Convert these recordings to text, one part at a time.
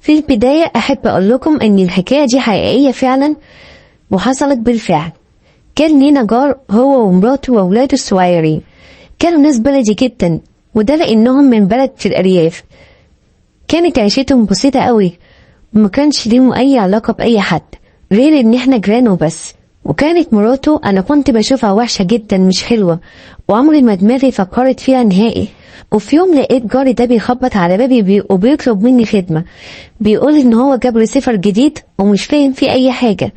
في البداية أحب أقول لكم إن الحكاية دي حقيقية فعلا وحصلت بالفعل. كان لينا جار هو ومراته وأولاده الصغيرين، كانوا ناس بلدي جدا، وده لأنهم من بلد في الأرياف. كانت عيشتهم بسيطة قوي وما كانش ليهم أي علاقة بأي حد غير إن إحنا جيران وبس. وكانت مراته أنا كنت بشوفها وحشة جدا مش حلوة، وعمري ما دماغي فكرت فيها نهائي. وفي يوم لقيت جاري ده بيخبط على بابي وبيطلب مني خدمة، بيقول إن هو جاب ريسيفر جديد ومش فاهم فيه أي حاجة،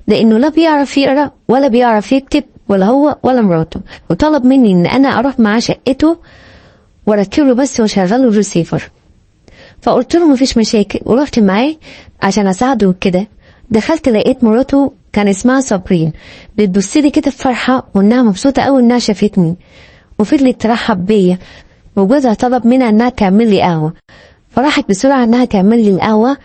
لأنه لا بيعرف يقرأ ولا بيعرف يكتب ولا هو ولا مراته، وطلب مني إن أنا أروح معاه شقته وأركبه بس وأشغله الريسيفر. فقلت له مفيش مشاكل، ورحت معاه عشان اساعده وكده. دخلت لقيت مراته كان اسمها صابرين بتبص لي كده بفرحة وانها مبسوطة قوي انها شافتني، وفضلت ترحب بيا، وجوزها طلب منها انها تعمل لي قهوة، فراحت بسرعة انها تعمل لي القهوة،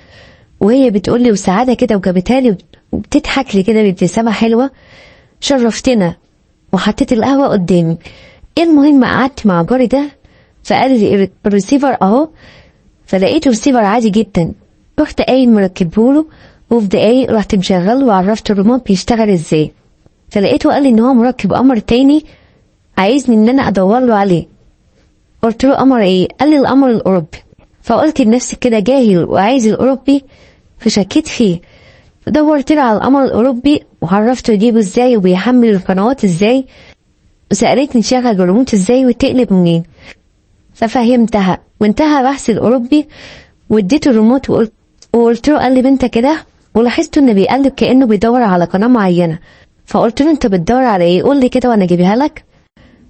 وهي بتقول لي وسعادة كده وجابتها لي وبتضحك لي كده بابتسامة حلوة، شرفتنا، وحطيت القهوة قدامي. المهم قعدت مع جاري ده، فقال لي الريسيفر اهو، فلقيته ريسيفر عادي جدا. رحت قايم مركبهوله، وفي دقايق رحت مشغله وعرفت الريموت بيشتغل ازاي. فلقيته قال لي ان هو مركب قمر تاني عايزني ان انا ادور له عليه. قلت له قمر ايه؟ قال لي القمر الاوروبي. فقلت لنفسي كده جاهل وعايز الاوروبي، فشكيت فيه. دورت له على القمر الاوروبي وعرفته يجيبه ازاي وبيحمل القنوات ازاي، وسألتني تشغل الريموت ازاي وتقلب منين، ففهمتها وانتهى بحث الاوروبي. واديته الريموت وقلت له قلب انت كده، ولاحظت انه بيقلب كانه بيدور على قناة معينة. فقلت له انت بتدور على ايه؟ قول لي كده وانا اجيبها لك.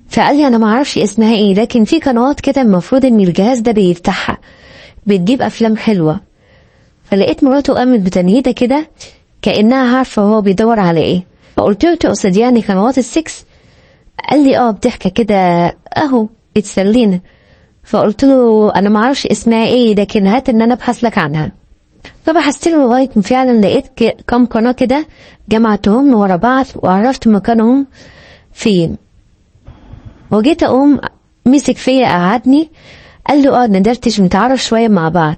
فقال لي انا ما اعرفش اسمها ايه، لكن في قنوات كده المفروض ان الجهاز ده بيفتحها، بتجيب افلام حلوة. فلقيت مراته قامت بتنهيده كده كانها عارفه هو بيدور على ايه. فقلت له تقصد يعني قنوات السكس؟ قال لي اه، بضحكه كده اهو اتسلينا. فقلت له انا ما اعرفش اسمها ايه، لكن هات ان انا ابحث لك عنها. فبحثت له لغاية ما فعلا لقيت كام قناة كده، جمعتهم ورا بعض وعرفت مكانهم فين. وجيت اقوم مسك فيا قعدني، قال له اقعد ندردش نتعرف شوية مع بعض،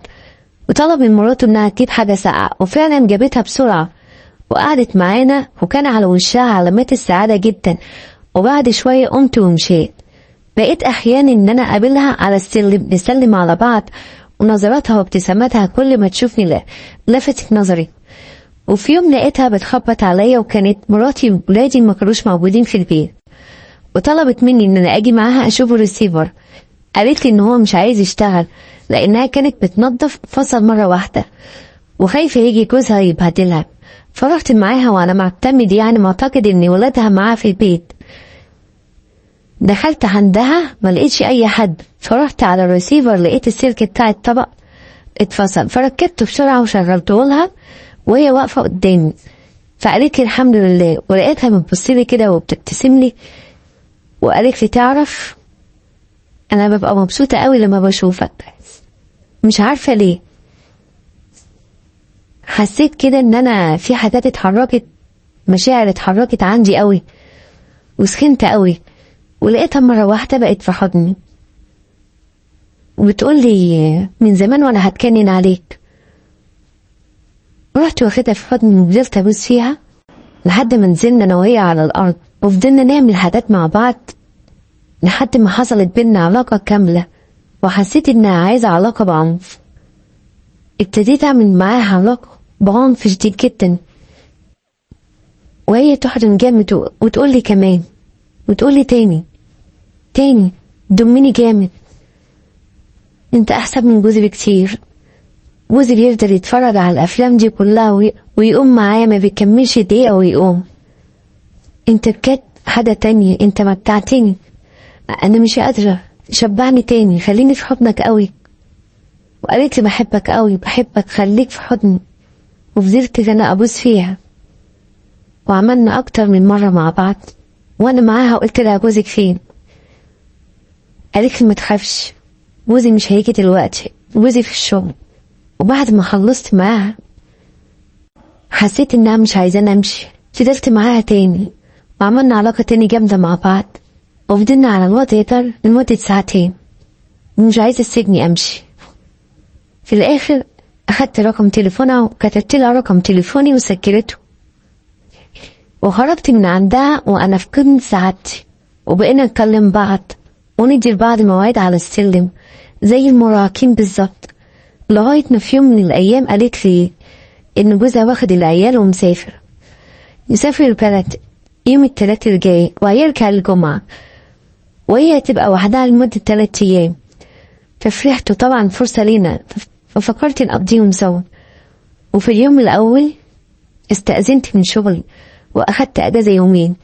وطلب من مراته انها تجيب حاجة ساقعه، وفعلا جابتها بسرعة وقعدت معانا، وكان على وشها علامات السعادة جدا. وبعد شوية قمت ومشيت. بقيت احيانا ان انا اقابلها على السلم نسلم على بعض، ونظراتها وابتساماتها كل ما تشوفني لفتت نظري. وفي يوم لقيتها بتخبط عليا، وكانت مراتي وولادي ما كانوش موجودين في البيت، وطلبت مني ان انا اجي معاها اشوف الريسيفر. قالت لي ان هو مش عايز يشتغل لانها كانت بتنظف فصل مرة واحدة، وخايفة يجي جوزها يبهدلها. فرحت معاها وانا معتمد يعني معتقد ان ولادها معاها في البيت. دخلت عندها ما لقيتش اي حد، فرحت على الريسيفر لقيت السلك بتاع الطبق اتفصل، فركبته بسرعة وشغلته لها وهي واقفة قدامي. فقالت لي الحمد لله، ولقيتها بتبص لي كده وبتبتسم لي، وقالت لي تعرف انا ببقى مبسوطة قوي لما بشوفك، مش عارفه ليه. حسيت كده ان انا في حاجات اتحركت، مشاعر اتحركت عندي قوي، وسخنت قوي. ولقيتها مرة واحدة بقت في حضني وبتقول لي من زمان وانا هتكنن عليك. رحت واخدها في حضني وفضلت ابوس فيها لحد ما نزلنا انا وهي على الارض، وفضلنا نعمل حاجات مع بعض لحد ما حصلت بينا علاقة كاملة، وحسيت انها عايزة علاقة بعنف. ابتديت اعمل معاها علاقة بعنف شديد جدا، وهي تحضن جامد وتقول لي كمان، وتقول لي تاني تاني، ضمني جامد، انت احسن من جوزي بكتير. جوزي بيفضل يتفرج على الافلام دي كلها ويقوم معايا ما بيكملش دقيقة ويقوم. انت بجد حاجة تانية، انت متعتني، انا مش قادرة، شبعني تاني، خليني في حضنك قوي. وقالت لي بحبك قوي، بحبك، خليك في حضني. وفضلت انا ابوس فيها، وعملنا اكتر من مرة مع بعض، وانا معاها قلت لها جوزك فين؟ قالت لي ما تخافش، جوزي مش هيجي دلوقتي، جوزي في الشغل. وبعد ما خلصت معاها حسيت انها مش عايزاني امشي، فضلت معاها تاني وعملنا علاقة تاني جامدة مع بعض، وفضلنا على الوضع ده لمدة ساعتين، ومش عايزة تسيبني امشي. في الاخر أخدت رقم تليفونها وكتبت لها رقم تليفوني وسجلته، وخرجت من عندها وأنا في قمة سعادتي. وبقينا نكلم بعض وندي لبعض مواعيد على السلم زي المراهقين بالظبط، لغاية ما في يوم من الأيام قالت لي إن جوزها واخد العيال ومسافر، يسافر البلد يوم التلات الجاي وهيرجع الجمعة، وهي هتبقى وحدها لمدة 3 أيام. ففرحت طبعا فرصة لينا، ففكرت نقضيهم سوا. وفي اليوم الأول استأذنت من شغلي وأخدت أجازة يومين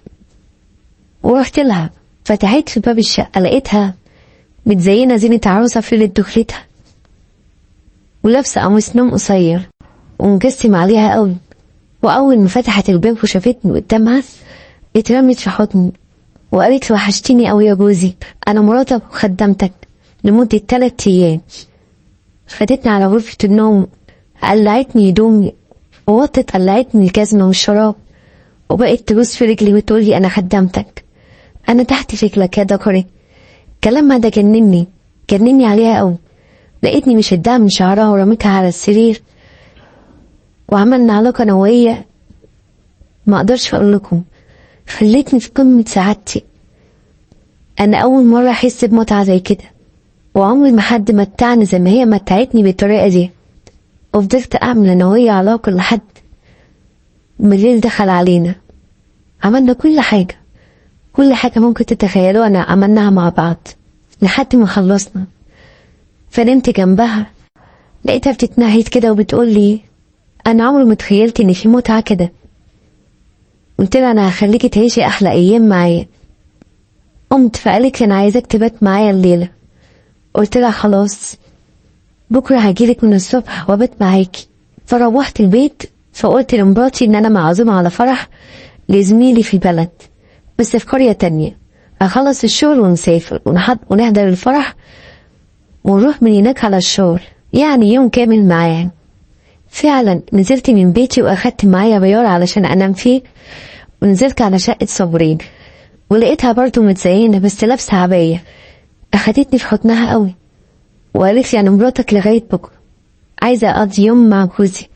ورحت لها. فتحت في باب الشقة لقيتها متزينة زينة عروسة في ليلة دخلتها، ولابسة قميص نوم قصير ومجسم عليها قوي. وأول ما فتحت الباب وشافتني قدامها اترمت في حضني وقالت لي وحشتيني قوي يا جوزي، أنا مراتك وخدمتك لمدة 3 أيام. خدتني على غرفة النوم، قلعتني هدومي ووطت قلعتني الجزمة والشراب، وبقت تبوس في رجلي وتقولي أنا خدمتك، أنا تحت رجلك يا دكري. كلامها ده جنني عليها قوي. لقيتني مشدها من شعرها ورميتها على السرير، وعملنا علاقة نووية ما أقدرش أقول لكم، خلتني في قمة سعادتي. أنا أول مرة أحس بمتعة زي كده، وعمري ما حد متعني زي ما هي متعتني بالطريقة دي. وفضلت أعمل أنا وهي علاقة لحد ما الليل دخل علينا. عملنا كل حاجة، كل حاجة ممكن تتخيلوها أنا عملناها مع بعض لحد ما خلصنا. فنمت جنبها، لقيتها بتتنهد كده وبتقول لي أنا عمري ما تخيلت إن في متعة كده. قلت لها أنا هخليكي تعيشي أحلى أيام معايا. قمت فقالت لي أنا عايزاك تبات معايا الليلة. قلت لها خلاص بكرة هجيلك من الصبح وابات معاكي. فروحت البيت، فقلت لمراتي إن أنا معزومة على فرح لزميلي في البلد بس في قرية تانية، أخلص الشغل ونسافر ونحضر الفرح ونروح من هناك على الشغل، يعني يوم كامل معايا. فعلا نزلت من بيتي وأخدت معايا بيار علشان أنام فيه، ونزلت على شقة صابرين ولقيتها برضو متزينة بس لابسة عباية. أخدتني في حضنها قوي وقالت لي أنا مراتك لغاية بكرة، عايزة أقضي يوم مع جوزي.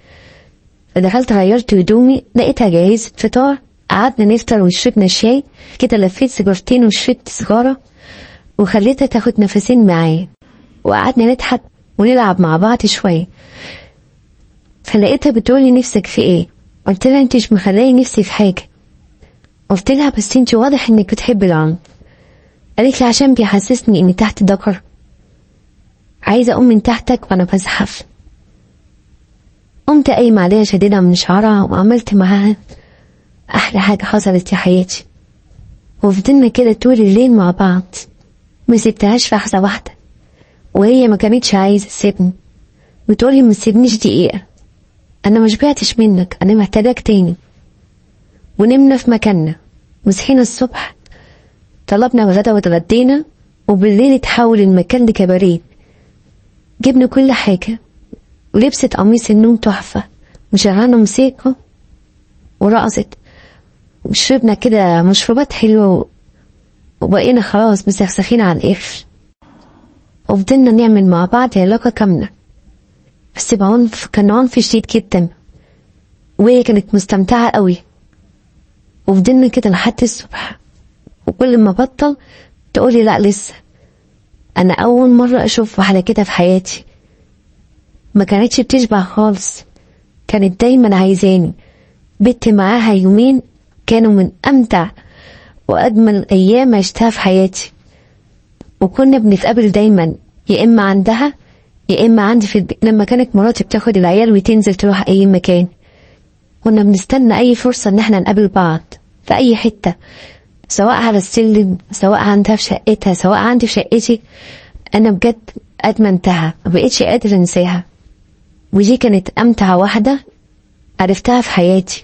فدخلت غيرت هدومي، لقيتها جاهزة فطار. قعدنا نفطر وشربنا شاي كده، لفيت سيجارتين وشربت سيجارة وخليتها تاخد نفسين معايا، وقعدنا نضحك ونلعب مع بعض شوية. فلقيتها بتقولي نفسك في ايه؟ قلت لها انت مش مخليني نفسي في حاجة. قلت لها بس انت واضح انك بتحبي العنف. قالت لي عشان بيحسسني اني تحت ذكر، عايزة اقوم من تحتك وانا بزحف. قمت قايمة عليها شديدة من شعرها وعملت معاها احلى حاجة حصلت في حياتي. وفضلنا كده طول الليل مع بعض، ما سبتهاش في لحظة واحدة، وهي ما كانتش عايزة تسيبني، بتقولي ما تسيبنيش دقيقة، انا ما شبعتش منك، انا محتاجاك تاني. ونمنا في مكاننا، وصحينا الصبح طلبنا غدا واتغدينا، وبالليل اتحول المكان لكباريه. جبنا كل حاجة، ولبست قميص النوم تحفة، وشغلنا موسيقى ورقصت، وشربنا كده مشروبات حلوة، وبقينا خلاص مسخسخين على الآخر. وفضلنا نعمل مع بعض علاقة كاملة، بس بعنف، كان عنف شديد جدا، وهي كانت مستمتعة قوي. وفضلنا كده لحد الصبح، وكل ما بطل تقولي لا لسه. أنا أول مرة أشوف واحدة كده في حياتي، ما كانتش بتشبع خالص، كانت دايما عايزاني. بت معاها يومين كانوا من أمتع وأجمل أيام عشتها في حياتي، وكنا بنتقابل دايما، يا إما عندها يا إما عندي في البيت. لما كانت مراتي بتاخد العيال وتنزل تروح أي مكان، كنا بنستنى أي فرصة إن احنا نقابل بعض في أي حتة، سواء على السلم، سواء عندها في شقتها، سواء عندي في شقتي. أنا بجد أدمنتها، مبقتش قادرة أنساها، ودي كانت أمتع واحدة عرفتها في حياتي.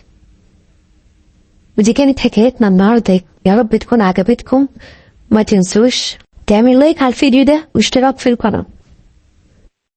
ودي كانت حكايتنا النهاردة، يا رب تكون عجبتكم. ما تنسوش تعمل لايك على الفيديو ده واشتراك في القناة.